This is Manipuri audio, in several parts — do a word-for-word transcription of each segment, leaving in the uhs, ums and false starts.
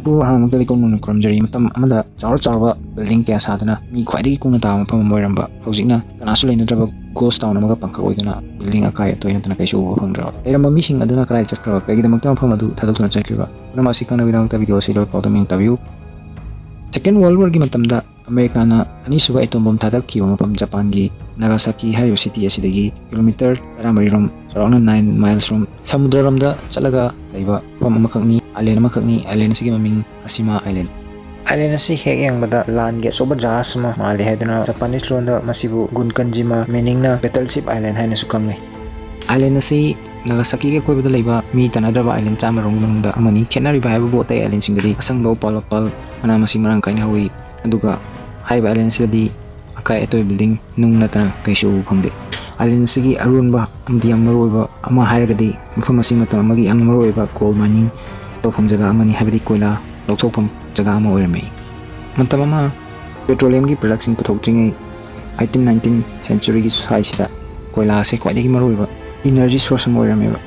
ꯄꯨ ꯑꯍꯥꯟꯕꯃꯛꯇꯗꯤ ꯀꯣꯡꯅ ꯈꯨꯔꯨꯝꯖꯔꯤ꯫ ꯃꯇꯝ ꯑꯃꯗ ꯆꯥꯎꯔ ꯆꯥꯎꯔꯕ building ꯀꯌꯥ ꯁꯥꯗꯨꯅ ꯃꯤ ꯈ꯭ꯋꯥꯏꯗꯒꯤ ꯀꯨꯡꯅ ꯇꯥꯕ ꯃꯐꯝ ꯑꯃ ꯑꯣꯏꯔꯝꯕ, ꯍꯧꯖꯤꯛꯅ ꯀꯅꯥꯁꯨ ꯂꯩꯅꯗ꯭ꯔꯕ ghost town ꯑꯃꯒ ꯄꯥꯡꯈꯛ ꯑꯣꯏꯗꯨꯅ building ꯑꯀꯥꯏ ꯑꯇꯣꯏ ꯅꯠꯇꯅ ꯀꯩꯁꯨ ꯎꯕ ꯐꯪꯗ꯭ꯔꯕ꯫ ꯂꯩꯔꯝꯕ ꯃꯤꯁꯤꯡ ꯑꯗꯨꯅ ꯀꯗꯥꯏ ꯆꯠꯈ꯭ꯔꯕ? ꯀꯩꯒꯤꯗꯃꯛꯇ ꯃꯐꯝ ꯑꯗꯨ ꯊꯥꯗꯣꯛꯇꯨꯅ ꯆꯠꯈ꯭ꯔꯤꯕ? ꯄꯨꯝꯅꯃꯛ ꯑꯁꯤ ꯈꯪꯅꯕꯒꯤꯗꯃꯛꯇ video ꯑꯁꯤ ꯂꯣꯏ ꯐꯥꯎꯗ ꯃꯤꯡ ꯇꯥꯕꯤꯌꯨ꯫ Second World War ꯒꯤ ꯃꯇꯝꯗ ꯑꯃꯦꯔꯤꯀꯥꯅ ꯑꯅꯤꯁꯨꯕ atom bomb ꯊꯥꯗꯈꯤꯕ ꯃꯐꯝ ꯖꯄꯥꯟꯒꯤ ꯅꯥꯒꯥꯁꯥꯀꯤ ꯍꯥꯏꯔꯤꯕ city ꯑꯁꯤꯗꯒꯤ kilometer ꯇꯔꯥꯃꯔꯤ ꯔꯣꯝ, ꯆꯥꯎꯔꯥꯛꯅ nine miles ꯔꯣꯝ, ꯁꯃꯨꯗ꯭ꯔꯔꯣꯝꯗ ꯆꯠꯂꯒ ꯂꯩꯕ ꯃꯐꯝ ꯑꯃꯈꯛꯅꯤ, island ꯑꯃꯈꯛꯅꯤ꯫ Island ꯑꯁꯤꯒꯤ ꯃꯃꯤꯡ Ashima Island꯫ Island ꯑꯁꯤ ꯍꯦꯛ ꯌꯦꯡꯕꯗ ꯂꯥꯟꯒꯤ ꯑꯆꯧꯕ ꯖꯍꯥꯖ ꯑꯃ ꯃꯥꯜꯂꯤ ꯍꯥꯏꯗꯨꯅ Japanese ꯂꯣꯟꯗ ꯃꯁꯤꯕꯨ Gunkanjima, meaning ꯅ battleship island ꯍꯥꯏꯅꯁꯨ ꯈꯪꯅꯩ꯫ Island ꯑꯁꯤ ꯅꯥꯒꯥꯁꯥꯀꯤꯒꯤ ꯑꯀꯣꯏꯕꯗ ꯂꯩꯕ ꯃꯤ ꯇꯥꯟꯅꯗ꯭ꯔꯕ island ꯆꯥꯝꯃ ꯔꯣꯝꯒꯤ ꯃꯅꯨꯡꯗ ꯑꯃꯅꯤ꯫ ꯈꯦꯠꯅꯔꯤꯕ ꯍꯥꯏꯕꯕꯨ ꯑꯇꯩ island ꯁꯤꯡꯗꯗꯤ ꯑꯁꯪꯕ ꯎꯄꯥꯜ ꯋꯥꯄꯥꯜ, ꯃꯅꯥ ꯃꯁꯤꯡ ꯃꯔꯥꯡ ꯀꯥꯏꯅ ꯍꯧꯏ, ꯑꯗꯨꯒ ꯍꯥꯏꯔꯤꯕ island ꯑꯁꯤꯗꯗꯤ ꯑꯀꯥꯏ ꯑꯇꯣꯏ building ꯅꯨꯡ ꯅꯠꯇꯅ ꯀꯩꯁꯨ ꯎꯕ ꯐꯪꯗꯦ꯫ Island ꯑꯁꯤꯒꯤ ꯑꯔꯣꯟꯕ ꯑꯃꯗꯤ ꯌꯥꯝ ꯃꯔꯨꯑꯣꯏꯕ ꯑꯃ ꯍꯥꯏꯔꯒꯗꯤ ꯃꯐꯝ ꯑꯁꯤ ꯃꯇꯝ ꯑꯃꯒꯤ ꯌꯥꯝꯅ ꯃꯔꯨꯑꯣꯏꯕ coal mining ꯇꯧꯐꯝ ꯖꯒꯥ ꯑꯃꯅꯤ, ꯍꯥꯏꯕꯗꯤ ꯀꯣꯏꯂꯥ ꯂꯧꯊꯣꯛꯐꯝ ꯖꯒꯥ ꯑꯃ ꯑꯣꯏꯔꯝꯃꯤ꯫ ꯃꯇꯝ ꯑꯃ petroleum ꯒꯤ product ꯁꯤꯡ ꯄꯨꯊꯣꯛꯇ꯭ꯔꯤꯉꯩ eighteen nineteen century ꯒꯤ ꯁ꯭ꯋꯥꯏꯁꯤꯗ ꯀꯣꯏꯂꯥ ꯑꯁꯤ ꯈ꯭ꯋꯥꯏꯗꯒꯤ ꯃꯔꯨꯑꯣꯏꯕ energy source ꯑꯃ ꯑꯣꯏꯔꯝꯃꯦꯕ꯫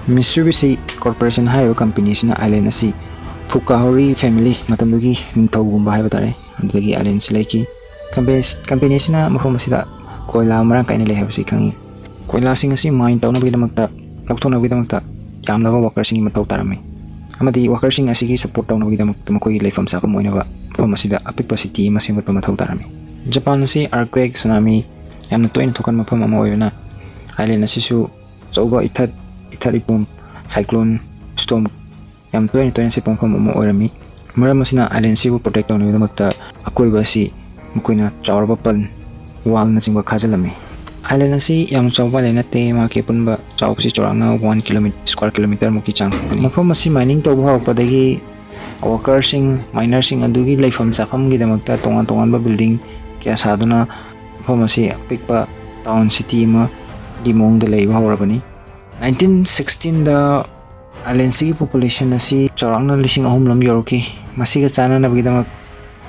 Mitsubishi Corporation ꯍꯥꯏꯔꯤꯕ company ꯑꯁꯤꯅ island ꯑꯁꯤ Fukaori family, ꯃꯇꯝꯗꯨꯒꯤ ꯅꯤꯡꯊꯧꯒꯨꯝꯕ ꯍꯥꯏꯕ ꯇꯥꯔꯦ, ꯑꯗꯨꯗꯒꯤ island ꯑꯁꯤ ꯂꯩꯈꯤ꯫ Company company ꯑꯁꯤꯅ ꯃꯐꯝ ꯑꯁꯤꯗ ꯀꯣꯏꯂꯥ ꯃꯔꯥꯡ ꯀꯥꯏꯅ ꯂꯩ ꯍꯥꯏꯕꯁꯤ ꯈꯪꯉꯤ꯫ ꯀꯣꯏꯂꯥꯁꯤꯡ ꯑꯁꯤ mine ꯇꯧꯅꯕꯒꯤꯗꯃꯛꯇ, ꯂꯧꯊꯣꯛꯅꯕꯒꯤꯗꯃꯛꯇ ꯌꯥꯝꯂꯕ worker ꯁꯤꯡꯒꯤ ꯃꯊꯧ ꯇꯥꯔꯝꯃꯤ, ꯑꯃꯗꯤ worker ꯁꯤꯡ ꯑꯁꯤꯒꯤ support ꯇꯧꯅꯕꯒꯤꯗꯃꯛꯇ ꯃꯈꯣꯏꯒꯤ ꯂꯩꯐꯝ ꯆꯥꯐꯝ ꯑꯣꯏꯅꯕ ꯃꯐꯝ ꯑꯁꯤꯗ ꯑꯄꯤꯛꯄ city ꯑꯃ ꯁꯦꯝꯒꯠꯄ ꯃꯊꯧ ꯇꯥꯔꯝꯃꯤ꯫ ꯖꯄꯥꯟ ꯑꯁꯤ earthquake, tsunami ꯌꯥꯝꯅ ꯇꯣꯏꯅ ꯊꯣꯛꯀꯟꯕ ꯃꯐꯝ ꯑꯃ ꯑꯣꯏꯕꯅ, island ꯑꯁꯤꯁꯨ ꯑꯆꯧꯕ ꯏꯊꯠ, ꯏꯊꯠ ꯏꯄꯣꯝ, cyclone, storm ꯌꯥꯝ ꯇꯣꯏꯅ ꯇꯣꯏꯅ ꯁꯤꯠꯄ ꯃꯐꯝ ꯑꯃ ꯑꯣꯏꯔꯝꯃꯤ꯫ ꯃꯔꯝ ꯑꯁꯤꯅ island ꯑꯁꯤꯕꯨ protect ꯇꯧꯅꯕꯒꯤꯗꯃꯛꯇ ꯑꯀꯣꯏꯕ ꯑꯁꯤ ꯃꯈꯣꯏꯅ ꯆꯥꯎꯔꯕ ꯄꯜ, wall ꯅꯆꯤꯡꯕ ꯈꯥꯖꯤꯜꯂꯝꯃꯤ꯫ Island ꯑꯁꯤ ꯌꯥꯝ ꯆꯥꯎꯕ island ꯅꯠꯇꯦ, ꯃꯍꯥꯛꯀꯤ ꯑꯄꯨꯟꯕ ꯆꯥꯎꯕꯁꯤ ꯆꯥꯎꯔꯥꯛꯅ one kilometer, square kilometer ꯃꯨꯛꯀꯤ ꯆꯥꯡ ꯈꯛꯇꯅꯤ꯫ ꯃꯐꯝ ꯑꯁꯤ mining ꯇꯧꯕ ꯍꯧꯔꯛꯄꯗꯒꯤ worker ꯁꯤꯡ, miner ꯁꯤꯡ ꯑꯗꯨꯒꯤ ꯂꯩꯐꯝ ꯆꯥꯐꯝꯒꯤꯗꯃꯛꯇ ꯇꯣꯉꯥꯟ ꯇꯣꯉꯥꯟꯕ building ꯀꯌꯥ ꯁꯥꯗꯨꯅ ꯃꯐꯝ ꯑꯁꯤ ꯑꯄꯤꯛꯄ town, city ꯑꯃꯒꯤ ꯃꯑꯣꯡꯗ ꯂꯩꯕ ꯍꯧꯔꯕꯅꯤ꯫ Nineteen sixteen ꯗ island ꯑꯁꯤꯒꯤ population ꯑꯁꯤ ꯆꯥꯎꯔꯥꯛꯅ ꯂꯤꯁꯤꯡ ꯑꯍꯨꯝ ꯂꯣꯝ ꯌꯧꯔꯛꯈꯤ꯫ ꯃꯁꯤꯒ ꯆꯥꯟꯅꯅꯕꯒꯤꯗꯃꯛ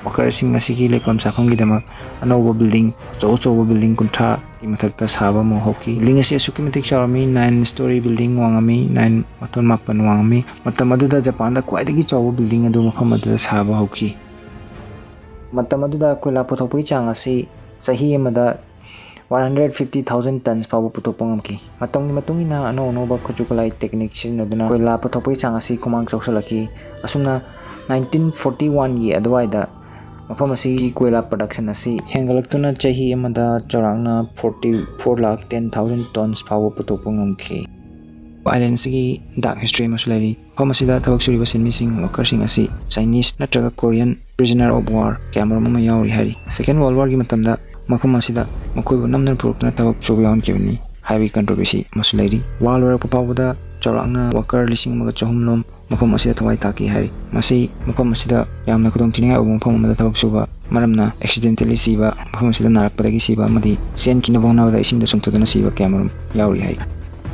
ꯋꯥꯀꯔꯁꯤꯡ ꯑꯁꯤꯒꯤ ꯂꯩꯐꯝ ꯆꯥꯐꯝꯒꯤꯗꯃꯛ ꯑꯅꯧꯕ ꯕꯤꯜꯗꯤꯡ, ꯑꯆꯧ ꯑꯆꯧꯕ ꯕꯤꯜꯗꯤꯡ ꯀꯨꯟꯊ꯭ꯔꯥꯒꯤ ꯃꯊꯛꯇ ꯁꯥꯕ ꯑꯃ ꯍꯧꯈꯤ꯫ ꯕꯤꯜꯗꯤꯡ ꯑꯁꯤ ꯑꯁꯨꯛꯀꯤ ꯃꯇꯤꯛ ꯆꯥꯎꯔꯝꯃꯤ, ꯅꯥꯏꯟ ꯁ꯭ꯇꯣꯔꯤ ꯕꯤꯜꯗꯤꯡ ꯋꯥꯡꯉꯝꯃꯤ, ꯅꯥꯏꯟ, ꯃꯇꯣꯟ ꯃꯥꯄꯟ ꯋꯥꯡꯉꯝꯃꯤ꯫ ꯃꯇꯝ ꯑꯗꯨꯗ ꯖꯄꯥꯟꯗ ꯈ꯭ꯋꯥꯏꯗꯒꯤ ꯆꯥꯎꯕ ꯕꯤꯜꯗꯤꯡ ꯑꯗꯨ ꯃꯐꯝ ꯑꯗꯨꯗ ꯁꯥꯕ ꯍꯧꯈꯤ꯫ ꯃꯇꯝ ꯑꯗꯨꯗ ꯀꯣꯏꯂꯥ ꯄꯨꯊꯣꯛꯄꯒꯤ ꯆꯥꯡ ꯑꯁꯤ ꯆꯍꯤ ꯑꯃꯗ one hundred fifty thousand tons ꯐꯥꯎꯕ ꯄꯨꯊꯣꯛꯄ ꯉꯝꯈꯤ꯫ ꯃꯇꯝꯒꯤ ꯃꯇꯨꯡ ꯏꯟꯅ ꯑꯅꯧ ꯑꯅꯧꯕ ꯈꯨꯠꯁꯨ ꯈꯨꯠꯂꯥꯏ ꯇꯦꯛꯅꯤꯛ ꯁꯤꯖꯤꯟꯅꯗꯨꯅ ꯀꯣꯏꯂꯥ ꯄꯨꯊꯣꯛꯄꯒꯤ ꯆꯥꯡ ꯑꯁꯤ ꯈꯨꯃꯥꯡ ꯆꯥꯎꯁꯤꯜꯂꯛꯈꯤ꯫ ꯑꯁꯨꯝꯅ nineteen forty one ꯒꯤ ꯑꯗꯨꯋꯥꯏꯗ ꯃꯐꯝ ꯑꯁꯤꯒꯤ ꯀꯣꯏꯂꯥ ꯄ꯭ꯔꯗꯛꯁꯟ ꯑꯁꯤ ꯍꯦꯟꯒꯠꯂꯛꯇꯨꯅ ꯆꯍꯤ ꯑꯃꯗ ꯆꯥꯎꯔꯥꯛꯅ forty four lakh ten thousand tons ꯐꯥꯎꯕ ꯄꯨꯊꯣꯛꯄ ꯉꯝꯈꯤ꯫ ꯑꯥꯏꯂꯦꯟ ꯑꯁꯤꯒꯤ ꯗꯥꯔꯛ ꯍꯤꯁꯇ꯭ꯔꯤ ꯑꯃꯁꯨ ꯂꯩꯔꯤ꯫ ꯃꯐꯝ ꯑꯁꯤꯗ ꯊꯕꯛ ꯁꯨꯔꯤꯕ ꯁꯤꯟꯃꯤꯁꯤꯡ, ꯋꯥꯀꯔꯁꯤꯡ ꯑꯁꯤ ꯆꯥꯏꯅꯤꯁ ꯅꯠꯇ꯭ꯔꯒ ꯀꯣꯔꯤꯌꯟ ꯄ꯭ꯔꯤꯖꯅꯔ ꯑꯣꯐ ꯋꯥꯔ ꯀꯌꯥꯃꯔꯨꯝ ꯑꯃ ꯌꯥꯎꯔꯤ ꯍꯥꯏꯔꯤ꯫ ꯁꯦꯀꯦꯟ ꯋꯥꯔꯜ ꯋꯥꯔꯒꯤ ꯃꯇꯝꯗ ꯃꯐꯝ ꯑꯁꯤꯗ ꯃꯈꯣꯏꯕꯨ ꯅꯝꯗꯨꯅ ꯄꯨꯔꯛꯇꯨꯅ ꯊꯕꯛ ꯁꯨꯕ ꯌꯥꯎꯍꯟꯈꯤꯕꯅꯤ ꯍꯥꯏꯕꯒꯤ ꯀꯟꯇ꯭ꯔꯣꯚꯔꯁꯤ ꯑꯃꯁꯨ ꯂꯩꯔꯤ꯫ ꯋꯥꯔ ꯂꯣꯏꯔꯛꯄ ꯐꯥꯎꯕꯗ ꯆꯥꯎꯔꯥꯛꯅ ꯋꯥꯀꯔ ꯂꯤꯁꯤꯡ ꯑꯃꯒ ꯆꯍꯨꯝ ꯂꯣꯝ ꯃꯐꯝ ꯑꯁꯤꯗ ꯊꯋꯥꯏ ꯊꯥꯈꯤ ꯍꯥꯏꯔꯤ꯫ ꯃꯁꯤ ꯃꯐꯝ ꯑꯁꯤꯗ ꯌꯥꯝꯅ ꯈꯨꯗꯣꯡꯊꯤꯅꯤꯡꯉꯥꯏ ꯑꯣꯏꯕ ꯃꯐꯝ ꯑꯃꯗ ꯊꯕꯛ ꯁꯨꯕ ꯃꯔꯝꯅ accidentally ꯁꯤꯕ, ꯃꯐꯝ ꯑꯁꯤꯗ ꯅꯥꯔꯛꯄꯗꯒꯤ ꯁꯤꯕ ꯑꯃꯗꯤ ꯆꯦꯟꯈꯤꯅꯕ ꯍꯣꯠꯅꯕꯗ ꯏꯁꯤꯡꯗ ꯆꯣꯡꯊꯗꯨꯅ ꯁꯤꯕ ꯀꯌꯥꯃꯔꯨꯝ ꯌꯥꯎꯔꯤ ꯍꯥꯏ꯫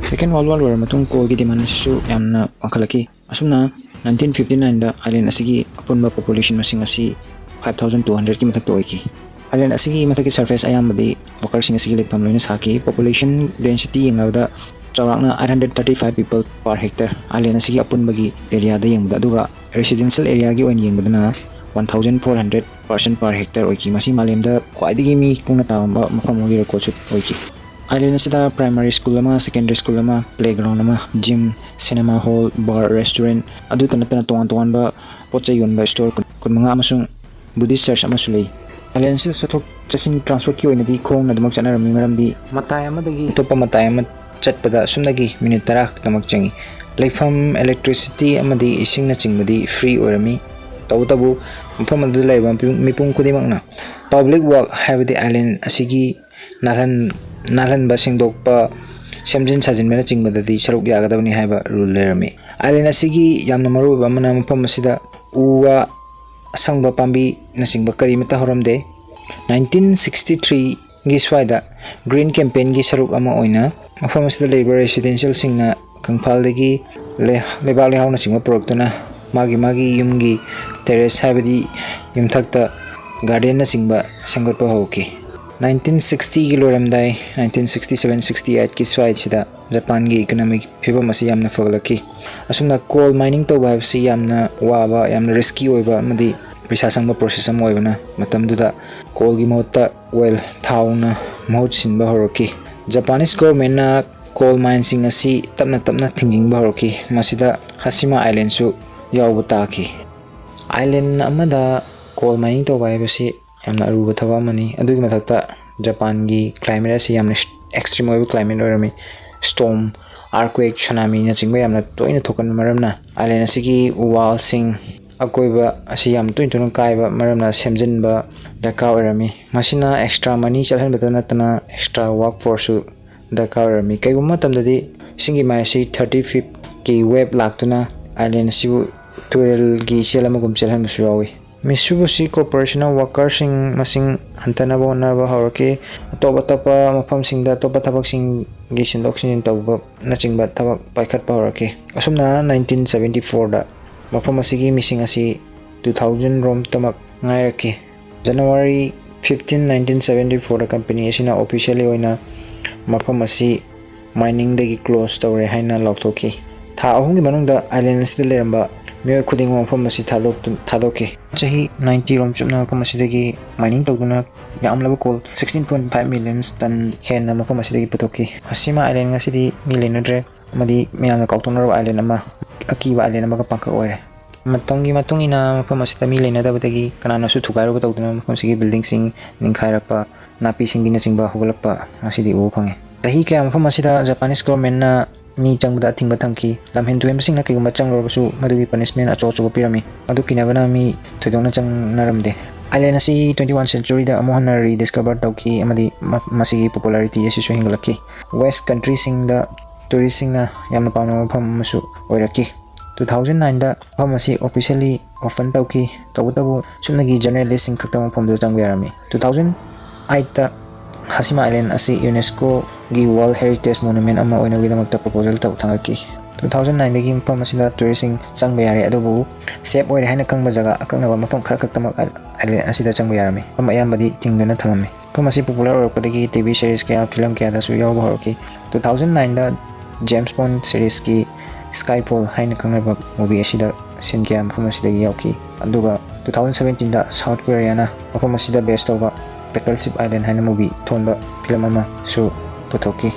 ꯁꯦꯀꯦꯟ ꯋꯥꯔꯜ ꯋꯥꯔ ꯂꯣꯏꯔꯕ ꯃꯇꯨꯡ ꯀꯣꯜꯒꯤ ꯗꯤꯃꯥꯟ ꯑꯁꯤꯁꯨ ꯌꯥꯝꯅ ꯋꯥꯡꯈꯠꯂꯛꯈꯤ꯫ ꯑꯁꯨꯝꯅ nineteen fifty nine ꯗ ꯑꯥꯏꯂꯦꯟ ꯑꯁꯤꯒꯤ ꯑꯄꯨꯟꯕ ꯄꯣꯄꯨꯂꯦꯁꯟ ꯃꯁꯤꯡ ꯑꯁꯤ five thousand two hundred ꯀꯤ ꯃꯊꯛꯇ ꯑꯣꯏꯈꯤ꯫ ꯑꯥꯏꯂꯦꯟ ꯑꯁꯤꯒꯤ ꯃꯊꯛꯀꯤ ꯁꯔꯐꯦꯁ ꯑꯌꯥꯝꯕꯗꯤ ꯋꯥꯀꯔꯁꯤꯡ ꯑꯁꯤꯒꯤ ꯂꯩꯐꯝ ꯂꯣꯏꯅ ꯁꯥꯈꯤ꯫ ꯄꯣꯄꯨꯂꯦꯁꯟ ꯗꯦꯟꯁꯤꯇꯤ ꯌꯦꯡꯂꯕꯗ ꯆꯥꯎꯔꯥꯛꯅ eight hundred thirty five people per hectare island ꯑꯁꯤꯒꯤ ꯑꯄꯨꯟꯕꯒꯤ ꯑꯦꯔꯤꯌꯥꯗ ꯌꯦꯡꯕꯗ, ꯑꯗꯨꯒ ꯔꯦꯁꯤꯗꯦꯟꯁꯤꯌꯦꯜ ꯑꯦꯔꯤꯌꯥꯒꯤ ꯑꯣꯏꯅ ꯌꯦꯡꯕꯗꯅ one thousand four hundred person per hectare ꯑꯣꯏꯈꯤ꯫ ꯃꯁꯤ ꯃꯥꯂꯦꯝꯗ ꯈ꯭ꯋꯥꯏꯗꯒꯤ ꯃꯤ ꯀꯨꯡꯅ ꯇꯥꯕ ꯃꯐꯝ ꯑꯃꯒꯤ ꯔꯦꯀꯣꯔꯠꯁꯨ ꯑꯣꯏꯈꯤ꯫ ꯑꯥꯏꯂꯦꯟ ꯑꯁꯤꯗ ꯄ꯭ꯔꯥꯏꯃꯥꯔꯤ ꯁ꯭ꯀꯨꯜ ꯑꯃ, ꯁꯦꯀꯦꯟꯗꯔꯤ ꯁ꯭ꯀꯨꯜ ꯑꯃ, ꯄ꯭ꯂꯦꯒ꯭ꯔꯥꯎꯟ ꯑꯃ, gym, cinema hall, bar, restaurant, ꯑꯗꯨꯇ ꯅꯠꯇꯅ ꯇꯣꯉꯥꯟ ꯇꯣꯉꯥꯟꯕ ꯄꯣꯠ ꯆꯩ ꯌꯣꯟꯕ ꯁ꯭ꯇꯣꯔ ꯀꯨꯟ, ꯀꯨꯟꯃꯉꯥ ꯑꯃꯁꯨꯡ ꯕꯨꯙꯤꯁ ꯆꯔꯆ ꯑꯃꯁꯨ ꯂꯩ꯫ ꯑꯥꯏꯂꯦꯟ ꯑꯁꯤꯗ ꯆꯠꯊꯣꯛ ꯆꯠꯁꯤꯟ, ꯇ꯭ꯔꯥꯟꯁꯄꯣꯔꯠꯀꯤ ꯑꯣꯏꯅꯗꯤ ꯈꯣꯡꯅ ꯑꯗꯨꯃꯛ ꯆꯠꯅꯔꯝꯃꯤ, ꯃꯔꯝꯗꯤ ꯃꯇꯥꯏ ꯑꯃꯗꯒꯤ ꯑꯇꯣꯞꯄ ꯃꯇꯥꯏ ꯑꯃ ꯆꯠꯄꯗ ꯑꯁꯨꯝꯅꯒꯤ ꯃꯤꯅꯤꯠ ꯇꯔꯥ ꯈꯛꯇꯃꯛ ꯆꯪꯏ꯫ ꯂꯩꯐꯝ, ꯏꯂꯦꯛꯇ꯭ꯔꯤꯁꯤꯇꯤ ꯑꯃꯗꯤ ꯏꯁꯤꯡꯅꯆꯤꯡꯕꯗꯤ ꯐ꯭ꯔꯤ ꯑꯣꯏꯔꯝꯃꯤ꯫ ꯇꯧꯕꯇꯕꯨ ꯃꯐꯝ ꯑꯗꯨꯗ ꯂꯩꯔꯤꯕ ꯃꯤꯄꯨꯝ, ꯃꯤꯄꯨꯝ ꯈꯨꯗꯤꯡꯃꯛꯅ ꯄꯕ꯭ꯂꯤꯛ ꯋꯥꯛ, ꯍꯥꯏꯕꯗꯤ ꯑꯥꯏꯂꯦꯟ ꯑꯁꯤꯒꯤ ꯅꯥꯜꯍꯟ-, ꯅꯥꯜꯍꯟꯕ, ꯁꯦꯡꯗꯣꯛꯄ, ꯁꯦꯝꯖꯤꯟ ꯁꯥꯖꯤꯟꯕꯅꯆꯤꯡꯕꯗꯗꯤ ꯁꯔꯨꯛ ꯌꯥꯒꯗꯕꯅꯤ ꯍꯥꯏꯕ ꯔꯨꯜ ꯂꯩꯔꯝꯃꯤ꯫ ꯑꯥꯏꯂꯦꯟ ꯑꯁꯤꯒꯤ ꯌꯥꯝꯅ ꯃꯔꯨꯑꯣꯏꯕ ꯑꯃꯅ ꯃꯐꯝ ꯑꯁꯤꯗ ꯎ ꯋꯥ, ꯑꯁꯪꯕ ꯄꯥꯝꯕꯤꯅꯆꯤꯡꯕ ꯀꯔꯤꯃꯠꯇ ꯍꯧꯔꯝꯗꯦ꯫ Nineteen sixty three ꯒꯤ ꯁ꯭ꯋꯥꯏꯗ ꯒ꯭ꯔꯤꯟ ꯀꯦꯝꯄꯦꯟꯒꯤ ꯁꯔꯨꯛ ꯑꯃ ꯑꯣꯏꯅ ꯃꯐꯝ ꯑꯁꯤꯗ ꯂꯩꯔꯤꯕ ꯔꯦꯁꯤꯗꯦꯟꯁꯤꯌꯦꯜꯁꯤꯡꯅ ꯀꯪꯐꯥꯜꯗꯒꯤ ꯂꯩ-, ꯂꯩꯕꯥꯛ ꯂꯩꯍꯥꯎꯅꯆꯤꯡꯕ ꯄꯨꯔꯛꯇꯨꯅ ꯃꯥꯒꯤ ꯃꯥꯒꯤ ꯌꯨꯝꯒꯤ terrace ꯍꯥꯏꯕꯗꯤ ꯌꯨꯝꯊꯛꯇ gardenꯅꯆꯤꯡꯕ ꯁꯦꯝꯒꯠꯄ ꯍꯧꯈꯤ꯫ Nineteen sixtyꯒꯤ ꯂꯣꯏꯔꯝꯗꯥꯏ, nineteen sixty seven sixty eightꯀꯤ ꯁ꯭ꯋꯥꯏꯁꯤꯗ ꯖꯄꯥꯟꯒꯤ economic ꯐꯤꯕꯝ ꯑꯁꯤ ꯌꯥꯝꯅ ꯐꯒꯠꯂꯛꯈꯤ꯫ ꯑꯁꯨꯝꯅ coal mining ꯇꯧꯕ ꯍꯥꯏꯕꯁꯤ ꯌꯥꯝꯅ ꯋꯥꯕ, ꯌꯥꯝꯅ risky ꯑꯣꯏꯕ ꯑꯃꯗꯤ ꯄꯩꯁꯥ ꯆꯪꯕ process ꯑꯃ ꯑꯣꯏꯕꯅ, ꯃꯇꯝꯗꯨꯗ coalꯒꯤ ꯃꯍꯨꯠꯇ oil, ꯊꯥꯎꯅ ꯃꯍꯨꯠ ꯁꯤꯟꯕ ꯍꯧꯔꯛꯈꯤ꯫ Japanese governmentꯅ coal mineꯁꯤꯡ ꯑꯁꯤ ꯇꯞꯅ ꯇꯞꯅ ꯊꯤꯡꯖꯤꯟꯕ ꯍꯧꯔꯛꯈꯤ꯫ ꯃꯁꯤꯗ Hashima Islandꯁꯨ ꯌꯥꯎꯕ ꯇꯥꯈꯤ꯫ Island ꯑꯃꯗ coal mining ꯇꯧꯕ ꯍꯥꯏꯕꯁꯤ ꯌꯥꯝꯅ ꯑꯔꯨꯕ ꯊꯕꯛ ꯑꯃꯅꯤ꯫ ꯑꯗꯨꯒꯤ ꯃꯊꯛꯇ ꯖꯄꯥꯟꯒꯤ climate ꯑꯁꯤ ꯌꯥꯝꯅ extreme ꯑꯣꯏꯕ climate ꯑꯣꯏꯔꯝꯃꯤ꯫ Storm, earthquake, tsunamiꯅꯆꯤꯡꯕ ꯌꯥꯝꯅ ꯇꯣꯏꯅ ꯊꯣꯛꯀꯟꯕ ꯃꯔꯝꯅ island ꯑꯁꯤꯒꯤ ꯎ ꯋꯥꯜꯁꯤꯡ, ꯑꯀꯣꯏꯕ ꯑꯁꯤ ꯌꯥꯝ ꯇꯣꯏꯅ ꯇꯣꯏꯅ ꯀꯥꯏꯕ ꯃꯔꯝꯅ ꯁꯦꯝꯖꯤꯟꯕ ꯗꯔꯀꯥꯔ ꯑꯣꯏꯔꯝꯃꯤ꯫ ꯃꯁꯤꯅ extra money ꯆꯠꯍꯟꯕꯇ ꯅꯠꯇꯅ extra workforceꯁꯨ ꯗꯔꯀꯥꯔ ꯑꯣꯏꯔꯝꯃꯤ꯫ ꯀꯩꯒꯨꯝꯕ ꯃꯇꯝꯗꯗꯤ ꯏꯁꯤꯡꯒꯤ ꯃꯥꯏ ꯑꯁꯤ thirty feetꯀꯤ wave ꯂꯥꯛꯇꯨꯅ island ꯑꯁꯤꯕꯨ ꯇꯨꯔꯦꯜꯒꯤ ꯏꯆꯦꯜ ꯑꯃꯒꯨꯝ ꯆꯦꯜꯍꯟꯕꯁꯨ ꯌꯥꯎꯏ꯫ Mitsubishi Corporationꯅ workerꯁꯤꯡ ꯃꯁꯤꯡ ꯍꯟꯊꯅꯕ ꯍꯣꯠꯅꯕ ꯍꯧꯔꯛꯈꯤ꯫ ꯑꯇꯣꯞ ꯑꯇꯣꯞꯄ ꯃꯐꯝꯁꯤꯡꯗ ꯑꯇꯣꯞꯄ ꯊꯕꯛꯁꯤꯡꯒꯤ ꯁꯤꯟꯗꯣꯛ ꯁꯤꯟꯖꯤꯟ ꯇꯧꯅꯕꯆꯤꯡꯕ ꯊꯕꯛ ꯄꯥꯏꯈꯠꯄ ꯍꯧꯔꯛꯈꯤ꯫ ꯑꯁꯨꯝꯅ nineteen seventy fourꯗ ꯃꯐꯝ ꯑꯁꯤꯒꯤ ꯃꯤꯁꯤꯡ ꯑꯁꯤ two thousand ꯔꯣꯝꯇꯃꯛ ꯉꯥꯏꯔꯛꯈꯤ꯫ January fifteen, nineteen seventy fourꯗ company ꯑꯁꯤꯅ officially ꯑꯣꯏꯅ ꯃꯐꯝ ꯑꯁꯤ miningꯗꯒꯤ close ꯇꯧꯔꯦ ꯍꯥꯏꯅ ꯂꯥꯎꯊꯣꯛꯈꯤ꯫ ꯊꯥ ꯑꯍꯨꯝꯒꯤ ꯃꯅꯨꯡꯗ island ꯑꯁꯤꯗ ꯂꯩꯔꯝꯕ ꯃꯤꯑꯣꯏ ꯈꯨꯗꯤꯡꯃꯛ ꯃꯐꯝ ꯑꯁꯤ ꯊꯥꯗꯣꯛꯇꯨ-, ꯊꯥꯗꯣꯛꯈꯤ꯫ ꯆꯍꯤ ninety ꯔꯣꯝ ꯆꯨꯞꯅ ꯃꯐꯝ ꯑꯁꯤꯗꯒꯤ mining ꯇꯧꯗꯨꯅ ꯌꯥꯝꯂꯕ coal sixteen point five million ton ꯍꯦꯟꯅ ꯃꯐꯝ ꯑꯁꯤꯗꯒꯤ ꯄꯨꯊꯣꯛꯈꯤ꯫ Hashima Island ꯉꯁꯤꯗꯤ ꯃꯤ ꯂꯩꯅꯗ꯭ꯔꯦ, ꯑꯃꯗꯤ ꯃꯌꯥꯝꯅ ꯀꯥꯎꯊꯣꯛꯅꯔꯕ island ꯑꯃ, ꯑꯀꯤꯕ island ꯑꯃꯒ ꯄꯥꯡꯈꯛ ꯑꯣꯏꯔꯦ꯫ ꯃꯇꯝꯒꯤ ꯃꯇꯨꯡ ꯏꯟꯅ ꯃꯐꯝ ꯑꯁꯤꯗ ꯃꯤ ꯂꯩꯅꯗꯕꯗꯒꯤ ꯀꯅꯥꯅꯁꯨ ꯊꯨꯒꯥꯏꯔꯨꯕ ꯇꯧꯗꯨꯅ ꯃꯐꯝ ꯑꯁꯤꯒꯤ buildingꯁꯤꯡ ꯅꯤꯡꯈꯥꯏꯔꯛꯄ, ꯅꯥꯄꯤ ꯁꯤꯡꯕꯤꯅꯆꯤꯡꯕ ꯍꯧꯒꯠꯂꯛꯄ ꯉꯁꯤꯗꯤ ꯎꯕ ꯐꯪꯉꯤ꯫ ꯆꯍꯤ ꯀꯌꯥ ꯃꯐꯝ ꯑꯁꯤꯗ Japanese governmentꯅ ꯃꯤ ꯆꯪꯕꯗ ꯑꯊꯤꯡꯕ ꯊꯝꯈꯤ꯫ ꯂꯝꯍꯦꯟ ꯇꯨꯍꯦꯟꯕꯁꯤꯡꯅ ꯀꯩꯒꯨꯝꯕ ꯆꯪꯂꯨꯔꯕꯁꯨ ꯃꯗꯨꯒꯤ punishment ꯑꯆꯧ ꯑꯆꯧꯕ ꯄꯤꯔꯝꯃꯤ꯫ ꯃꯗꯨ ꯀꯤꯅꯕꯅ ꯃꯤ ꯊꯣꯏꯗꯣꯛꯅ ꯆꯪꯅꯔꯝꯗꯦ꯫ Island ꯑꯁꯤ twenty one centuryꯗ ꯑꯃꯨꯛ ꯍꯟꯅ rediscover ꯇꯧꯈꯤ ꯑꯃꯗꯤ ꯃ-, ꯃꯁꯤꯒꯤ popularity ꯑꯁꯤꯁꯨ ꯍꯦꯟꯒꯠꯂꯛꯈꯤ꯫ West countryꯁꯤꯡꯗ touristꯁꯤꯡꯅ ꯌꯥꯝꯅ ꯄꯥꯝꯅꯕ ꯃꯐꯝ ꯑꯃꯁꯨ ꯑꯣꯏꯔꯛꯈꯤ꯫ Two thousand nineꯗ ꯃꯐꯝ ꯑꯁꯤ officially open ꯇꯧꯈꯤ꯫ ꯇꯧꯕꯇꯕꯨ ꯁꯨꯞꯅꯒꯤ journalistꯁꯤꯡ ꯈꯛꯇ ꯃꯐꯝꯗꯨꯗ ꯆꯪꯕ ꯌꯥꯔꯝꯃꯤ꯫ Two thousand eightꯇ Hashima Island ꯑꯁꯤ UNESCOꯒꯤ World Heritage Monument ꯑꯃ ꯑꯣꯏꯅꯕꯒꯤꯗꯃꯛꯇ proposal ꯇꯧ-, ꯊꯥꯡꯒꯠꯈꯤ꯫ ꯇꯨ ꯊꯥꯎꯖꯟ ꯅꯥꯏꯟꯗꯒꯤ ꯃꯐꯝ ꯑꯁꯤꯗ ꯇꯨꯔꯤꯁꯁꯤꯡ ꯆꯪꯕ ꯌꯥꯔꯦ, ꯑꯗꯨꯕꯨ ꯁꯦꯐ ꯑꯣꯏꯔꯦ ꯍꯥꯏꯅ ꯈꯪꯕ ꯖꯒꯥ ꯑꯀꯛꯅꯕ ꯃꯐꯝ ꯈꯔ ꯈꯛꯇꯃꯛ ꯑꯥꯏꯂꯦꯟ ꯑꯁꯤꯗ ꯆꯪꯕ ꯌꯥꯔꯝꯃꯤ꯫ ꯃꯐꯝ ꯑꯌꯥꯝꯕꯗꯤ ꯊꯤꯡꯗꯨꯅ ꯊꯝꯃꯝꯃꯤ꯫ ꯃꯐꯝ ꯑꯁꯤ ꯄꯣꯄꯨꯂꯔ ꯑꯣꯏꯔꯛꯄꯗꯒꯤ ꯇꯤ ꯚꯤ ꯁꯤꯔꯤꯁ ꯀꯌꯥ, ꯐꯤꯂꯝ ꯀꯌꯥꯗꯁꯨ ꯌꯥꯎꯕ ꯍꯧꯔꯛꯈꯤ꯫ ꯇꯨ ꯊꯥꯎꯖꯟ ꯅꯥꯏꯟꯗ ꯖꯦꯝꯁ ꯕꯣꯟ ꯁꯤꯔꯤꯁꯀꯤ ꯁ꯭ꯀꯥꯏꯐꯣꯜ ꯍꯥꯏꯅ ꯈꯪꯅꯕ ꯃꯨꯚꯤ ꯑꯁꯤꯗ ꯁꯤꯟ ꯀꯌꯥ ꯃꯐꯝ ꯑꯁꯤꯗꯒꯤ ꯌꯥꯎꯈꯤ꯫ ꯑꯗꯨꯒ ꯇꯨ ꯊꯥꯎꯖꯟ ꯁꯕꯦꯟꯇꯤꯟꯗ ꯁꯥꯎꯠ ꯀꯣꯔꯤꯌꯥꯅ ꯃꯐꯝ ꯑꯁꯤꯗ ꯕꯦꯁ ꯇꯧꯕ ꯕꯦꯇꯜꯁꯤꯞ ꯑꯥꯏꯂꯦꯟ ꯍꯥꯏꯅ ꯃꯨꯚꯤ ꯊꯣꯟꯕ ꯐꯤꯂꯝ ꯑꯃꯁꯨ ꯄꯨꯊꯣꯛꯈꯤ꯫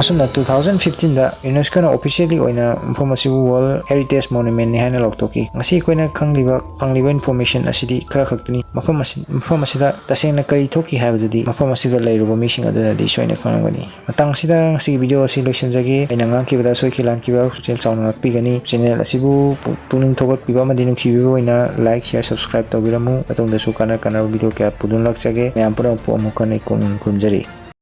ꯑꯁꯨꯝꯅ ꯇꯨ ꯊꯥꯎꯖꯟ ꯐꯤꯐꯇꯤꯟꯗ ꯌꯨꯅꯦꯁꯀꯣꯅ ꯑꯣꯐꯤꯁꯤꯌꯦꯜꯂꯤ ꯑꯣꯏꯅ ꯃꯐꯝ ꯑꯁꯤꯕꯨ ꯋꯥꯔꯜ ꯍꯦꯔꯤꯇꯦꯖ ꯃꯣꯅꯨꯃꯦꯟꯠꯅꯤ ꯍꯥꯏꯅ ꯂꯥꯎꯊꯣꯛꯈꯤ꯫ ꯉꯁꯤ ꯑꯩꯈꯣꯏꯅ ꯈꯪꯂꯤꯕ, ꯐꯪꯂꯤꯕ ꯏꯟꯐꯣꯔꯃꯦꯁꯟ ꯑꯁꯤꯗꯤ ꯈꯔ ꯈꯛꯇꯅꯤ꯫ ꯃꯐꯝ ꯑꯁꯤ, ꯃꯐꯝ ꯑꯁꯤꯗ ꯇꯁꯦꯡꯅ ꯀꯔꯤ ꯊꯣꯛꯈꯤ ꯍꯥꯏꯕꯗꯨꯗꯤ ꯃꯐꯝ ꯑꯁꯤꯗ ꯂꯩꯔꯨꯕ ꯃꯤꯁꯤꯡ ꯑꯗꯨꯅꯗꯤ ꯁꯣꯏꯅ ꯈꯪꯂꯝꯒꯅꯤ꯫ ꯃꯇꯥꯡ ꯑꯁꯤꯗ ꯉꯁꯤꯒꯤ ꯚꯤꯗꯤꯑꯣ ꯑꯁꯤ ꯂꯣꯏꯁꯤꯟꯖꯒꯦ꯫ ꯑꯩꯅ ꯉꯥꯡꯈꯤꯕꯗ ꯁꯣꯏꯈꯤ ꯂꯥꯟꯈꯤꯕ ꯄꯨꯛꯆꯦꯜ ꯆꯥꯎꯅ ꯉꯥꯛꯄꯤꯒꯅꯤ꯫ ꯆꯦꯅꯦꯜ ꯑꯁꯤꯕꯨ ꯄꯨ-, ꯄꯨꯛꯅꯤꯡ ꯊꯧꯒꯠꯄꯤꯕ ꯑꯃꯗꯤ ꯅꯨꯡꯁꯤꯕꯤꯕ ꯑꯣꯏꯅ ꯂꯥꯏꯛ, ꯁꯤꯌꯔ, ꯁꯕꯁꯀ꯭ꯔꯥꯏꯕ ꯇꯧꯕꯤꯔꯝꯃꯨ꯫ ꯃꯇꯨꯡꯗꯁꯨ ꯀꯥꯟꯅ ꯀꯥꯟꯅꯕ ꯚꯤꯗꯤꯑꯣ ꯀꯌꯥ ꯄꯨꯗꯨꯅ ꯂꯥꯛꯆꯒꯦ꯫ ꯃꯌꯥꯝ ꯄꯨꯝꯅꯃꯛꯄꯨ ꯑꯃꯨꯛ ꯍꯟꯅ ꯏꯀꯣꯟ ꯈꯨꯔꯨꯝꯖꯔꯤ꯫